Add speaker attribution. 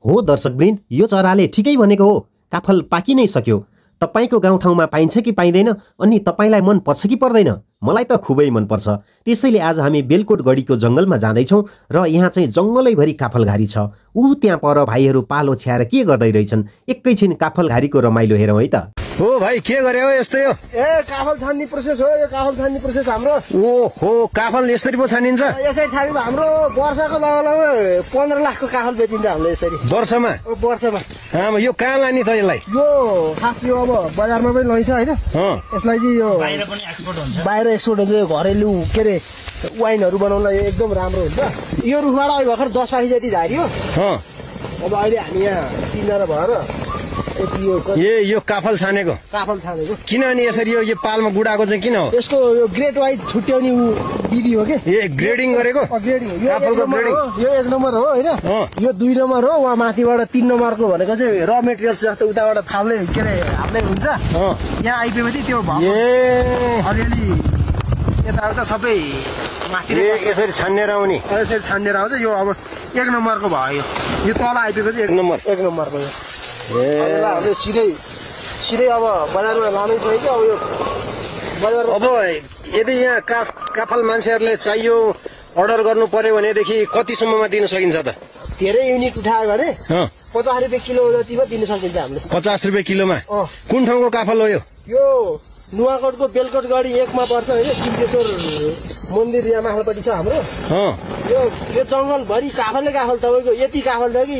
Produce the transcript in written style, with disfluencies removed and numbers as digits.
Speaker 1: हो दर्शकवृन्द, यो चराले ठिकै भनेको हो। काफल पाकि नै सक्यो। तपाईको गाउँठाउँमा पाइन्छ कि पाइँदैन, अनि तपाईलाई मन पर्छ कि पर्दैन? मलाई त खुबै मन पर्छ। त्यसैले आज हामी बेलकोट गढीको जंगलमा जाँदैछौँ र यहाँ चाहिँ जंगलैभरि काफलघारी छ। त्यहाँ पर भाइहरू पालो छ्याएर के गर्दै रहेछन्, एकैछिन काफलघारीको रमाइलो हेरौँ है त।
Speaker 2: हो भाइ, के गरे हो यस्तो? यो
Speaker 3: काफल छान्ने प्रोसेस हो। यो काफल छान्ने प्रोसेस हाम्रो।
Speaker 2: ओहो, काफल यसरी पो छानिन्छ?
Speaker 3: यसरी छानिन्छ। हाम्रो वर्षको लगभग 15 लाखको काफल बेचिन्छ हाम्रो यसरी।
Speaker 2: वर्षमा?
Speaker 3: वर्षमा।
Speaker 2: यो कहाँ लाने त यसलाई?
Speaker 3: यो खास यो अब बजारमा पनि लैछ हैन। यसलाई चाहिँ यो
Speaker 4: बाहिर पनि एक्सपोर्ट हुन्छ।
Speaker 3: बाहिर एक्सपोर्ट हुन्छ। यो घरेलु के रे वाइनहरु बनाउनलाई यो एकदम राम्रो हुन्छ। यो रुखबाट अहिले भर्खर 10 पाखी जति झारियो। अब अहिले हामी यहाँ 3 जना भएर
Speaker 2: यो काफल छानेको किन? अनि यसरी यो पालमा गुडाको चाहिँ किन हो?
Speaker 3: यसको यो ग्रेड वाइज छुट्याउने विधि हो के?
Speaker 2: यो ग्रेडिङ गरेको?
Speaker 3: ग्रेडिङ हो।
Speaker 2: काफलको ग्रेडिङ
Speaker 3: यो 1 नम्बर हो हैन। यो 2 नम्बर हो। वहाँ माथिबाट 3 नम्बरको भनेको चाहिँ र मेटेरियल्स जस्तो उताबाट थाल्दै के रे हाल्दै हुन्छ। यहाँ आइपेपछि त्यो भयो अलिअलि यताउता सबै माथि
Speaker 2: यसरी छानेर आउने।
Speaker 3: यसरी छानेर आउँछ। यो अब 1 नम्बरको भयो। यो तल आइपेपछि 1 नम्बरको यो। हामीले सिधै अब बजारमा लानै छ कि अब यो बजार।
Speaker 2: अब यदि यहाँ काफल मान्छेहरूले चाहियो अर्डर गर्नु पर्यो भनेदेखि कतिसम्ममा दिन सकिन्छ त?
Speaker 3: धेरै युनिट उठायो भने 50 रुपियाँ किलो जतिमा दिन सकिन्छ हामीले।
Speaker 2: 50 रुपियाँ किलोमा? कुन ठाउँको काफल हो यो?
Speaker 3: यो नुवाकोटको बेलकोट गढी 1 मा पर्छ हैन। सिद्धेश्वर मन्दिर यहाँ माथिल्लोपट्टि छ हाम्रो। यो जंगलभरि काफल तपाईँको यति काफल छ कि